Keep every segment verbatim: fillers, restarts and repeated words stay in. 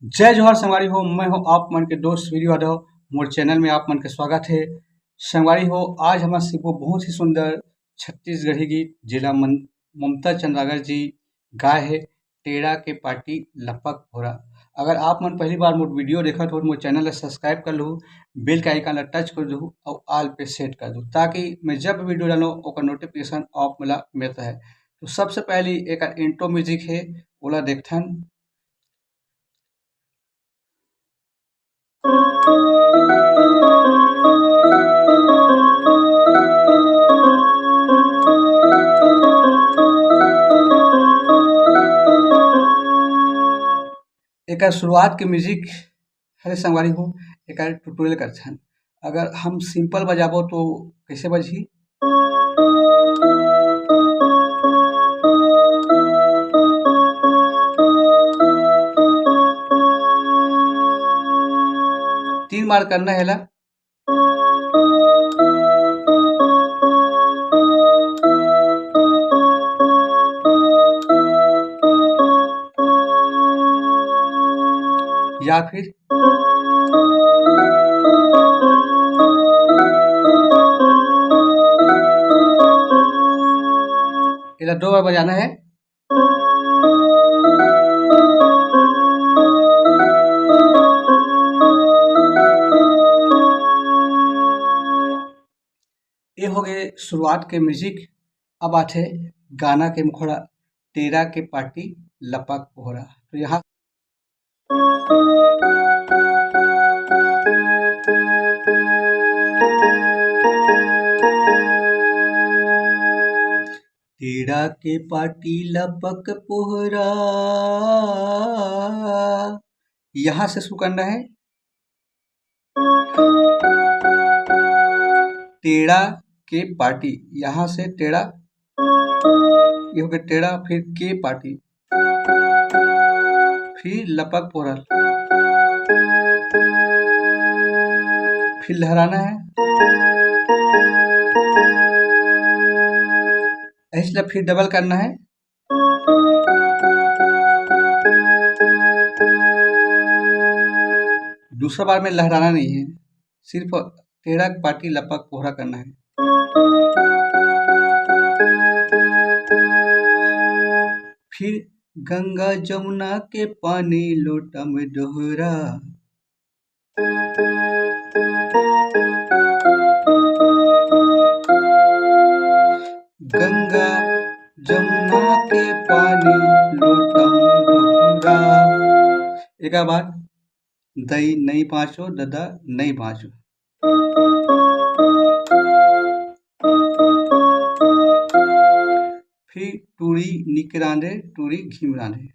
जय जोहार संगवारी हो, मैं हूं आप मन के दोस्त वीरू यादव। मोर चैनल में आप मन के स्वागत है। संगवारी हो, आज हमन सीखबो बहुत ही सुंदर छत्तीसगढ़ी गीत, जेला मन-, ममता चंद्राकर जी गाए हे, टेड़ा के पाटी लपक भोरा। अगर आप मन पहली बार मोर वीडियो देखत हो, मोर चैनल ला सब्सक्राइब कर लहू, बेल के आइकन ला टच कर दहू और ऑल पे सेट कर दहू, ताकि मैं जब वीडियो डालूँ, ओकर नोटिफिकेशन आप मन ला मिलता है। तो सबसे पहले एकर इंट्रो म्यूजिक है, ओला देखथन। एकर शुरुआत के म्यूजिक हरे संगवारी हो, एकर ट्यूटोरियल करथन। अगर हम सिंपल बजाबो तो कैसे बजही? तीन बार करना है ला। या फिर एला दो बार बजाना है। ये हो गए शुरुआत के म्यूजिक। अब आथे गाना के मुखड़ा, टेरा के पाटी लपक पोहरा। तो यहाँ टेड़ा के पाटी लपक पोहरा, यहाँ से शुरू करना है। टेड़ा के पाटी, यहाँ से टेड़ा, ये हो गया टेड़ा, फिर के पाटी, फिर लपक पोहरा, फिर लहराना है। इसलिए फिर डबल करना है। दूसरा बार में लहराना नहीं है, सिर्फ टेड़ा पाटी लपक पोहरा करना है। फिर गंगा जमुना के पानी लोटा में डोहरा। गंगा जमुना के पानी लोटा में डोहरा। एक बार, दई नई बाँचो, ददा नई बाँचो। फिर टूरी निकरांदे, टूरी घिमरांदे।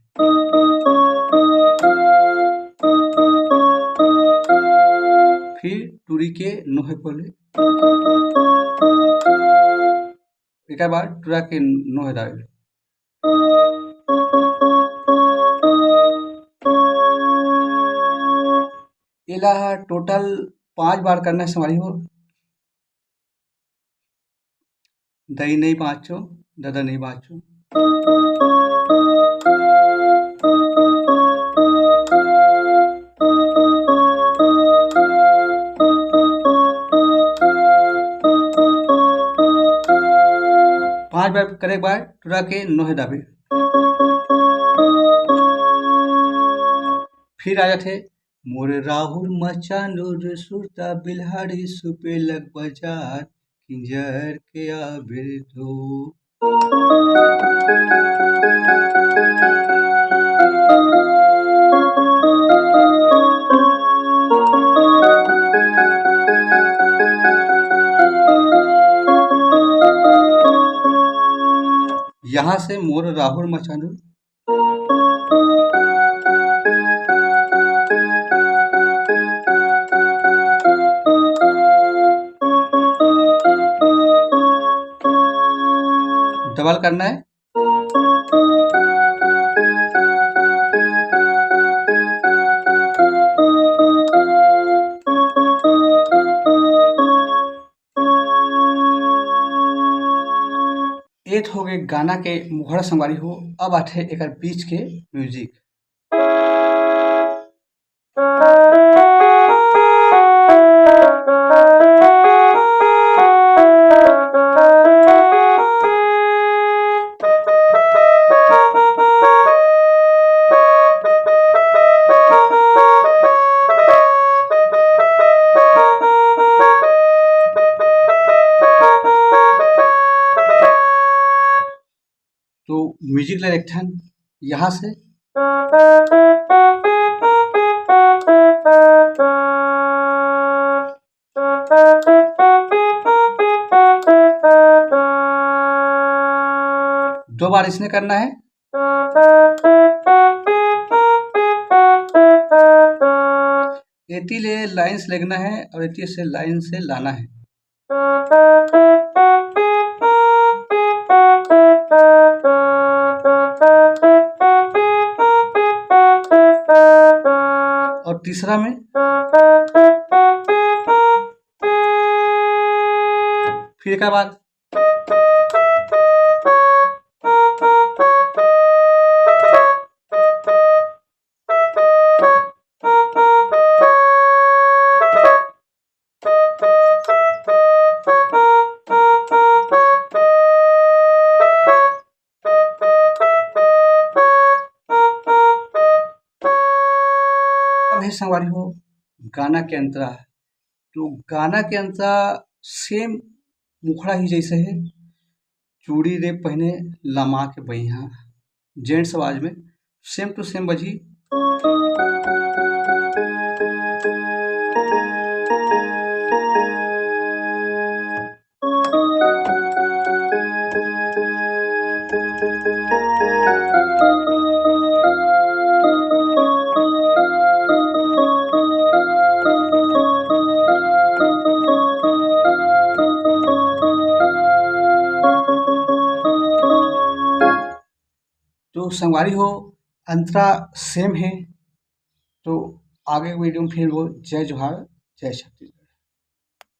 फिर टूरी के नोहे पोले। एक बार टूरा के नोहे दावे। एला टोटल पांच बार करना है संगवारी हो। दई नहीं बाँचो, ददा नहीं बाँचो। पांच बार करे के बाद टूरा के नोहे दाबे। फिर आ जाथे मोर राहुल मचानुर सुरता बिल्हाड़ी सुपेलक बजार किंजर के आबिर धो। यहाँ से मोर राहुल मचानुर डबल करना है। ए तो हो गए गाना के मुखड़ा संगवारी हो। अब आथे एकर बीच के म्यूजिक। तो म्यूजिक ला एक ठन यहाँ से। दो बार इसने करना है। एती ले लाइन से लेगना है और एती से लाइन से लाना है। और तीसरा में फिर एक बार। अब हे संगवारी हो, गाना के अंतरा। तो गाना के अंतरा सेम मुखड़ा ही जैसे है, चूड़ी रे पहने लमा के बइहा, जेंट्स आवाज में सेम टू सेम बजी। तो संगवारी हो, अंतरा सेम है। तो आगे वीडियो में फिर वो जय जोहार, जय छत्तीसगढ़।